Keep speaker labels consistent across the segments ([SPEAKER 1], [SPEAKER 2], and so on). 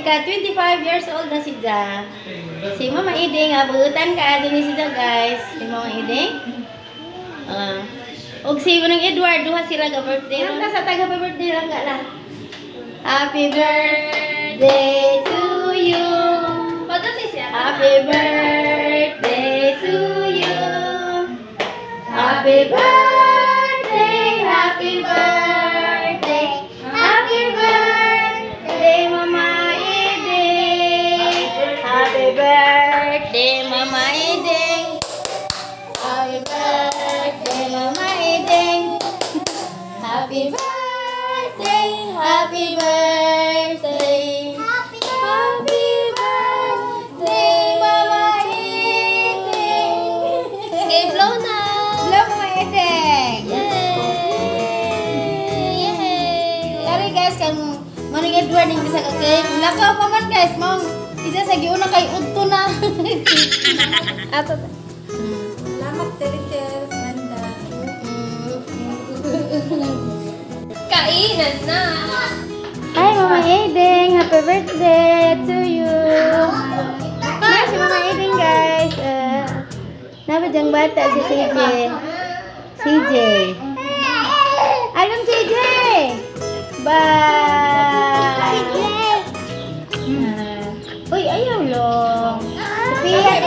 [SPEAKER 1] Ika 25 years old na si Ja. Si Mama Iding, abutan ka ni si Ja, guys. Si Mama Iding. Og si Manong Edward, duha sila ga birthday. Lang sa tag happy birthday lang ga na. Happy birthday to you. Happy birthday to you. Happy birthday, happy birthday, happy birthday, Mama Iding. Happy birthday, Mama Iding. Happy birthday, Mama Iding. Happy birthday, happy birthday. Happy birthday, Mama Iding.
[SPEAKER 2] Okay, blow na.
[SPEAKER 1] Blow, Mama Iding.
[SPEAKER 2] Yay! Yay!
[SPEAKER 1] Kari guys, kang Manong Edward yung isa ka cake. Lakaw pa man guys, mong isa sa giuna kay udto na.
[SPEAKER 2] Ato.
[SPEAKER 3] Salamat, Teresel. Nanda.
[SPEAKER 2] Kainan na.
[SPEAKER 1] Hi Mama Iding, happy birthday to you. Na si Mama Iding guys. Napa diyang bata si CJ. CJ. Alam CJ. Bye. Uy, ayaw long. Sophia,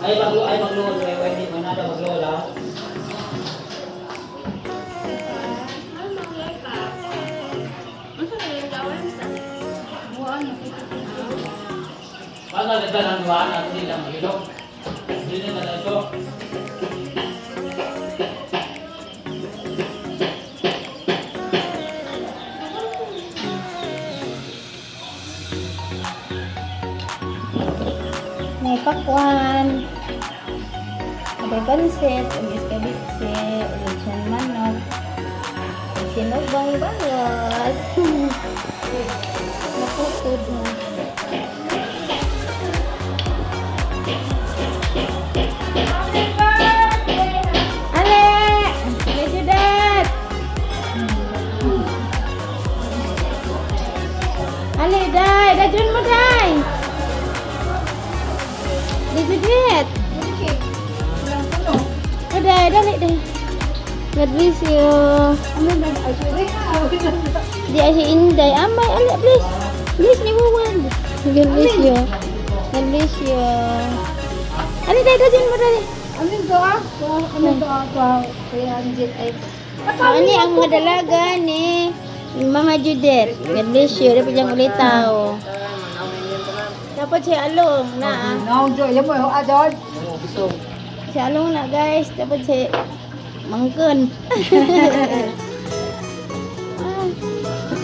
[SPEAKER 4] Ay maglo ay maglo ay di man ada maglola. Paano na ang duwan at hindi lang maghilok. Hindi na ito.
[SPEAKER 1] May pakwan. May pansit, ang iskabitse, lechon manok, sinubang bangos. Naputod na. Ale! Medyo dat! Ale, day! Dajon mo, day! Medyo dat! Oh, day, dali, day. God bless you. Di ay si Inday. Amay, ali, please. Please, ni Wuwan. God bless you. God bless you. Ali, day, dajon mo, dali.
[SPEAKER 3] Amin to ah. Amin to ah. Kuya Anjit ay.
[SPEAKER 1] Ano ang mga dalaga ni Mama Judith. God bless you. Dapat diyang ulitaw. Dapat si Along na.
[SPEAKER 3] No, Jo, yan mo adod.
[SPEAKER 1] Si Along na guys. Dapat si Mangkon.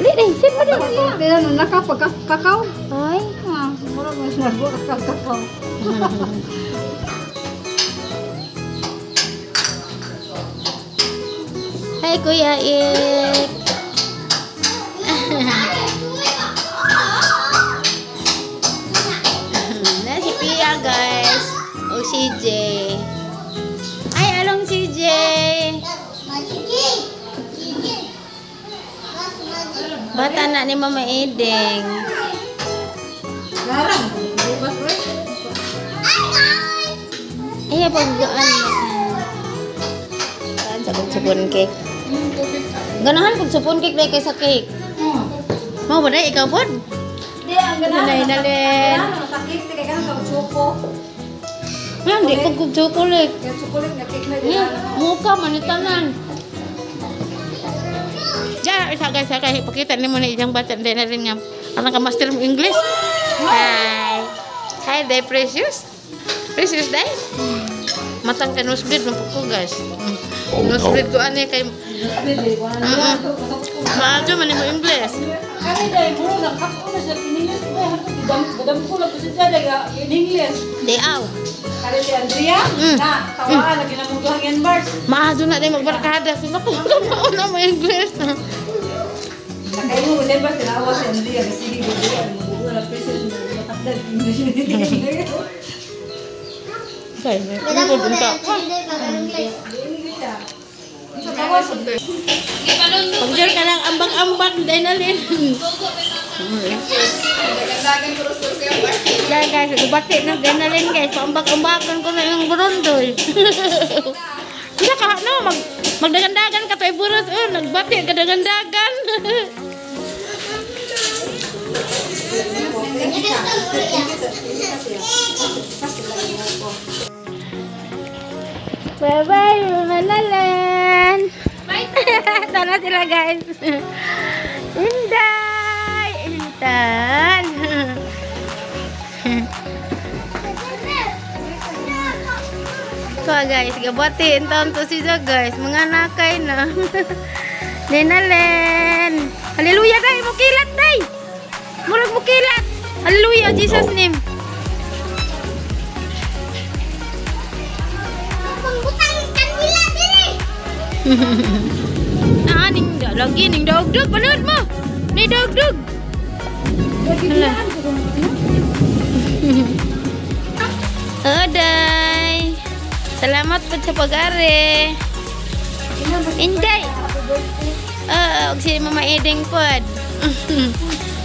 [SPEAKER 1] Dali, dali. Sit mo dali.
[SPEAKER 3] Pero nakapagkakao.
[SPEAKER 1] Ay.
[SPEAKER 3] Ah, mura mo siya kakao.
[SPEAKER 1] Hi, Kuya Ik. Na si Pia, guys. O CJ. Ay, along CJ. Bata na ni Mama Iding.
[SPEAKER 3] Garang. Bukas we.
[SPEAKER 1] Ay, paggaan. Saan sa pag cake? Ganahan pag supon cake dahil kaysa cake. Mau ba dahil ikaw pod?
[SPEAKER 3] Di ang ganahan.
[SPEAKER 1] Nalin, nalin.
[SPEAKER 3] Ganahan sa cake kay ganahan sa choco.
[SPEAKER 1] Yan, di ko kog chocolate.
[SPEAKER 3] Kaya chocolate nga cake na di.
[SPEAKER 1] Yeah, muka man tanan. Ja, isa guys, kay pakita nimo na iyang bata din na rin nga. Alang ka master mo English. Hi. Hi, day precious. Precious day. Matang ka nosebleed mo po guys. Nosbleed ko ani kay Maadyo man mo English.
[SPEAKER 3] Kami dahil muro lang kako na siya in-English ko dahil gadam ko lang ko siya dahil in English.
[SPEAKER 1] Di aw.
[SPEAKER 3] Kari si Andrea, na tawaan lagi na mong duhang yan bars.
[SPEAKER 1] Maadyo na din magbarkada sila ko na mo English.
[SPEAKER 3] Nakayo mo din ba tinawa si Andrea kasi sige gud mo wala pressure mo matakdan English.
[SPEAKER 1] Kay,
[SPEAKER 2] Madam ko na English.
[SPEAKER 3] English ah. Tawa si
[SPEAKER 1] Pag ka lang ambak-ambak Denalyn. Yan guys, gubati na Denalyn guys. Paambak-ambakan ko na yung burundoy. Isa ka no, magdagandagan ka to buros. Oh, nagbati ka dagandagan. Bye-bye, Mama Lalen. Tara sila guys. Inday! Intan! So guys, gabati intaon to siya guys. Mga nakay na. Nenalen! Hallelujah day! Mukilat day! Murag mukilat! Hallelujah, Jesus name!
[SPEAKER 2] Pangbutang kanila diri.
[SPEAKER 1] Ah, ning lagi ning dog-dog panood mo. Ni dog-dog. Hala. Oday. Salamat po sa pag-ari. Inday. Oo, og si Mama Eding pod.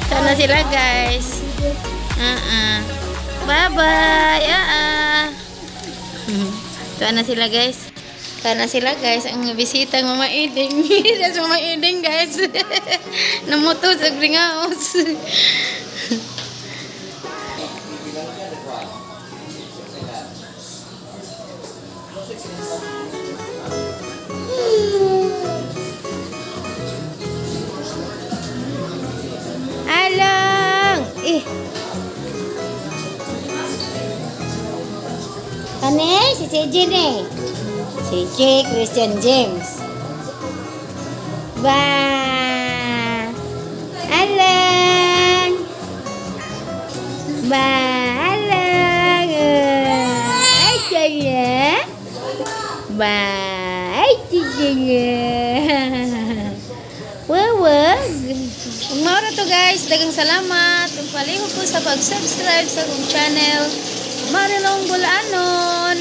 [SPEAKER 1] Sana sila guys. Bye-bye. Tuwa na sila guys. Tuwa na sila guys. Ang bisita ng Mama Eding. Yes, Mama Eding guys. Namuto sa greenhouse. Alang! Eh! Kani? Si CJ ni. Si J. Christian James. Ba! Alang! Ba! Alang! Ay, kaya? Ba! Ay, kaya? Wawag! Ug mao ra to guys, daghang salamat. Ug palihog ko sa pag-subscribe sa akong channel. Marilong Bulanon.